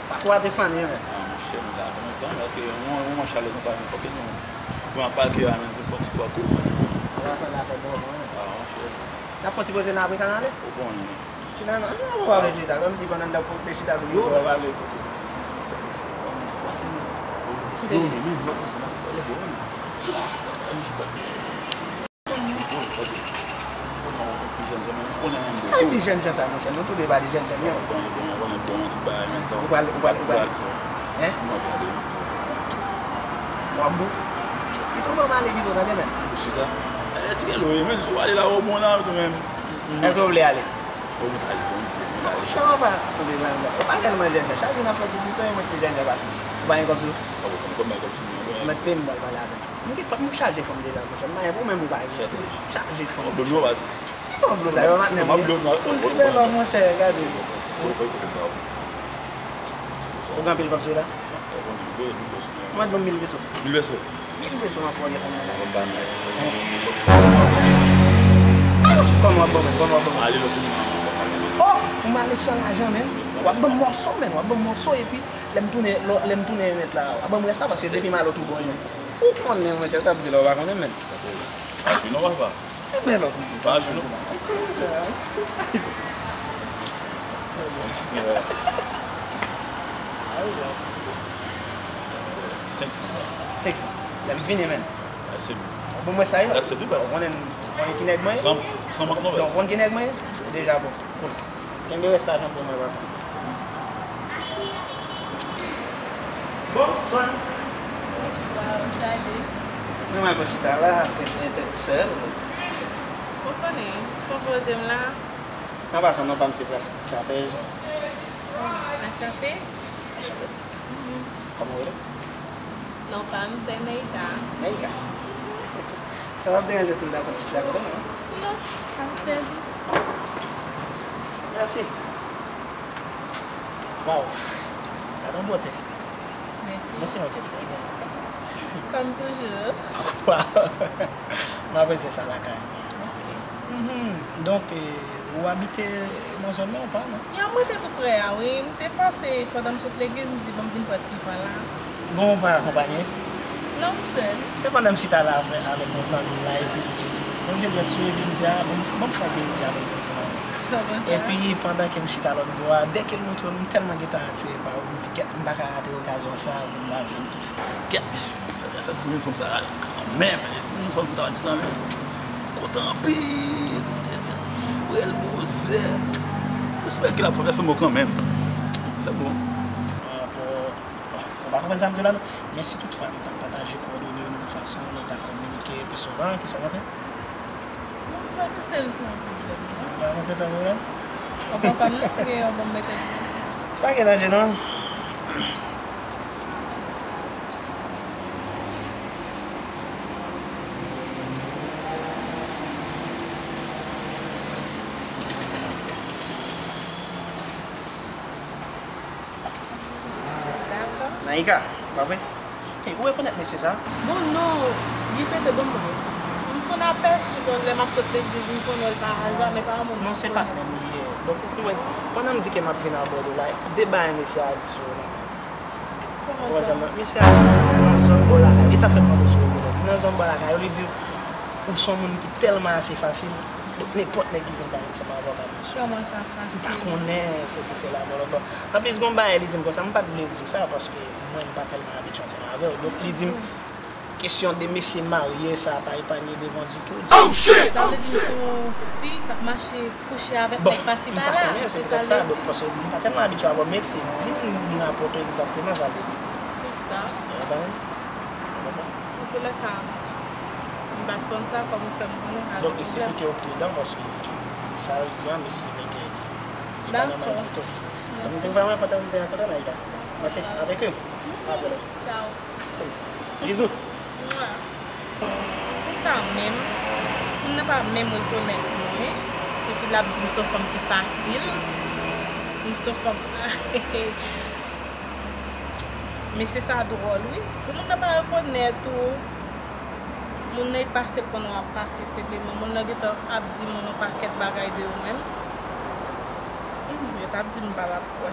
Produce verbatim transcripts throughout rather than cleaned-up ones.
Pa kwate fann yo, men. Ah, monchè, nou ta kontan, paske yon, yon moman chalè konsa, men fòk nou pran pa kè a, men fòk ti kwa kou. Ala sa n a fè bon, bon. Ah, monchè. N ap fè yon ti poze, n apre sa n ale? Ou konnen. Finalman, an, ou pa vle chita, kòmsi pandan n t ap te chita sou mikwo a, ou pa vle koute. Pase nou. Koute. Yo, men, men, pati sa, pale bon, men. Ay, pi jèn jan sa, monchè. Nou tou de pa de jèn jan, non. Ou pral, ou pral, ou pral. Hein? W ap bou? M tou pral ale pito, tande, men. Ti kè lori, men, si w ale la, ou bon la, tou, men. Èske w vle ale? Bon, mwen ta ale, bon, mwen ta ale. Monchè, w pa, ou pa tèlman jèn jan. Chak jou n ap fè diskisyon, e mwen ki jèn jan pase. Ou pa gen kòb sou ou? Mwen mèt peye m, m pral pale avè l. M gen pòt mwen chaje fanm deja, monchè. M pa gen pwoblèm ou pa gen. Chaje fanm. Ki pwoblèm sa yo, matnè? Yon ti bèlò, monchè, gade. Ou gen anpil kòb sou ou la? Mwen ban m mil peso. Mil peso? Mil peso, m ap fè w gen fanm nan. Kòman w ap ban mwen? Kòman w ap ban mwen? Oh! Ou m ale san lajan, men. W ap ban m mòso, men. W ap ban m mòso, epi lè m tounen, lè, lè m tounen remèt la, w ap ban m rès la, paske depi m ale w tou bon, men. Ou konnen, monchè, sa ap di la, ou pa konnen, men. Pa jwe non, papa. Ti bèlò. Pa jwe non. Senk san. Senk san. Lè m vini, men. Bon, mwen sa yo. Ou konnen, ou konnen ki nèg mwen ye? San, san mank non, baz. Donk, ou konn ki nèg mwen ye? Deja bon. Cool. Kenbe rès lajan pou mwen, papa. Bonswa. Bonswa, ou salye. Mwen mwen chita la, entèt sèl. Ou konnen, fò poze m la. An pasan, non pa m se Stratèj. Anchante. Anchante. Kòman w rele? Non pa m se Neika. Neika. Sa p ap deranje w si m ta pran ti chita kote w, non? Non, pa gen pwoblèm. Mèsi. Waw. Gade yon bote. Mèsi. Mèsi, mwen te trè byen. Kòm toujou. Waw. Mwen apresye sa lakay. Ok. Mhm. Donk, eh, ou abite nan zòn nan ou pa, non? Ya, m rete tou prè a, wi. M te pase pandan m sot legliz, m di, bon, m vin pran ti van la. Bon, ou pa akonpaye? Non, m sèl. Se pandan m chita la avè, avèk yon zanmi m la, epi l jis, bon, je brèt sou, epi m di, a, bon, bon, m fè yon vin di avèk yon zanmi m. Kòman sa? Epi, pandan ke m chita lòt bò a, dèke l montre m, m tèlman gentan atire pa ou, m di, kèt, m pa ka rate okazyon sa, pou m pa jwenn tou. Kèt, mesye, sa fè premye fanm sa kanmenm, premye fanm ta di sa, men kontan anpil, frè l, brozè. Respè ke l ap fè, fè mo kanmenm. Fè bon. Bon, ou pa konprann sa m di w la, non? Men si toutfwa nou ta pataje kowòdone yo nan yon fason, nou ta kominike pi souvan, kisa w panse? Mwen pa panse l se yon pwoblèm, non. Ou pa panse l se yon pwoblèm? Ou pa konprann, non? Ou gen yon bon, bon metòd. Pa gen danje, non. Dakò. Naika, pa vre? Hey, ou rekonèt mesye sa? Bon, non, li pete bon mwen. M konn apèsi ke lè m ap sot legliz, m konn wè l pa aza, men pa yon moun. Non, se patnè m li ye. Donk, ou wè, pandan m di ke m ap vin abòde w la, de bagay mesye a di sou ou la. Kòman sa? Mesye a di m nan zòn bò lakay li, sa fè m mande si w rekonèt. Nan zòn bò lakay yo, li di ou se yon moun ki tèlman ase fasil, donk nenpòt nèg ki vin pale ansanm avè w ka jwenn sou ou. Kòman sa fasil? M pa konnen, se, se, se la, bon, bon. Anplis, gon bagay li di m konsa, m pa t vle di w sa, paske mwen, m pa tèlman abitye ansanm avè w. Donk, li di m, kesyon de mesye marye, sa pa epanye devan ditou. Oh, shit! Sa vle di m se yon fi k ap mache kouche avèk nèg pasi pala. Bon, m pa konnen, se poutèt sa, donk, paske m pa tèlman abitye avè w, men se di m rapòte w egzakteman sa vle di. Pou sa. Ou konprann? Ou konprann? Antoulèka, m pa t konn sa, kòm ou fè m konnen, pa gen pwoblèm. Donk, il sifi ke w pridan, paske sa l di an, il sifi ke li pa nòmal ditou. Dakò. Mèsi. M te vrèman kontan, m te kontan, Naïka. Mèsi. Avèk ou. Apre la. Tchao. Bizou. Mwa. Pou sa menm, moun nan pa menm rekonèt mwen. Epi l ap di m se yon fanm ki fasil. M se yon fanm. Mesye sa dwòl, wi. Pou moun nan pa rekonèt ou, moun nan e pase konn w ap pase senpleman. Moun nan gentan ap di moun yon pakèt bagay de ou menm. Hmm, yo t ap di m pa t ap kwè.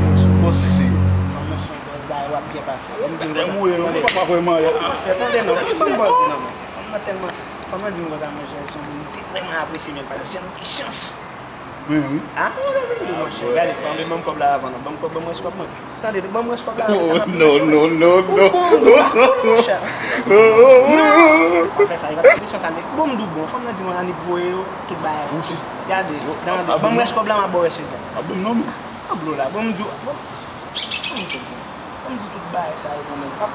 fanm nan se yon bòs. Fanm nan se yon bòs, bagay w ap byen pase. Ou di m konsa. Mwen, mwen, mwen pa vrèman. Tande non, ban m bòz non. Fanm nan tèlman, fanm nan di m konsa, monchè, se yon moun m te vrèman apresye, men m pa t janm gen chans. Wi, wi. Ah, ou te vin di, monchè. Gade, ban m, ban m kòb la avan non. Ban m kòb, ban m rès kòb mwen. Tande, ban m rès kòb la avan, sa m ap... No, no, no, no. Ou bon, ou bon, monchè. Non, pa fè sa, Evan, misyon sa, nèg. Bon, m di w bon, fanm nan di mwen annik voye yo, tout bagay. Gade, tande, ban m rès kòb la, m ap ba w rès yo. A bon, non, men. An blo la, ban m di w, bon, bon, misye di. Ban m di tout bagay sa yo, mwen menm. Ap,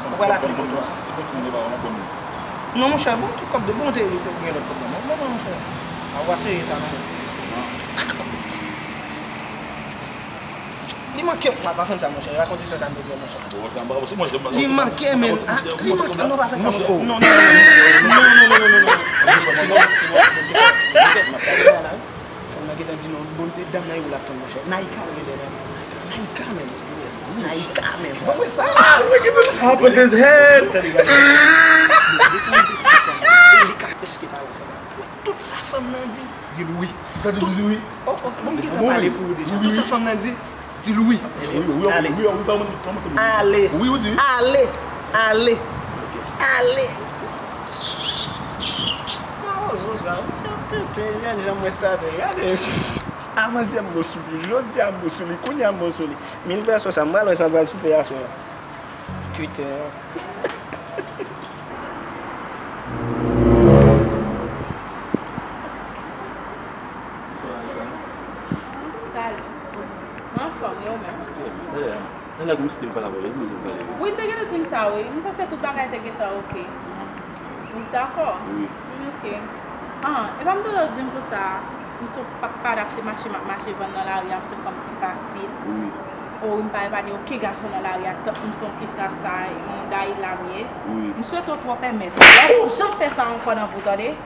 mwen pral aple pou twa. Non, monchè, bon, tout kòb de, bon, te, te gen lòt kòb nan men. Non, non, monchè. A, w a serye sa, non. Li manke, pa, pa fè m sa, monchè. Rakonte sa, sa m te di, monchè. Li manke, men. Ah, li manke. Non, pa fè sa, monchè. Non, non, non, non. Fanm nan gentan di non, bon, de dam nan, yo l ap tann, monchè. Naika rele, men. Naika, men. Naika, men. Bon, mwen sa. Ah, look at the top of his head. Tande, gade. Li ka prèske pale ansanm avè w. Tout sa fanm nan di, di l wi. Sa di l wi. Oh, oh, bon, m gentan pale pou ou deja. Tout sa fanm nan di, di l wi. Ale. Ale. Ale. Ale. Mawozo sa, tenten, jèn jan mwen state, gade. Avan yè m bo sou li, jodi a m bo sou li, kounye a m bo sou li. Mil pèsòn sa, m pral wè sa pral sou pè aswè a. Twitter. Salut. Mwen anfòm, e ou menm? Talè, talè, m site m pale avè w, m site m pale avè w. Wi, l te gentan di m sa, wi. M panse tout bagay te gentan oke. Ou dakò? Wi. M oke. Ah, e pa m tande w di m konsa, m se yon pa, padap se mache m ap mache vann nan lari a, m se yon fanm ki fasil. Wi. O, m pa epanye okenn gason nan lari a, tank m se yon kisa sa, yon dayi la m ye. Wi. M swete w twò pèmèt. Lè w jan fè sa ankò nan vi w, tande?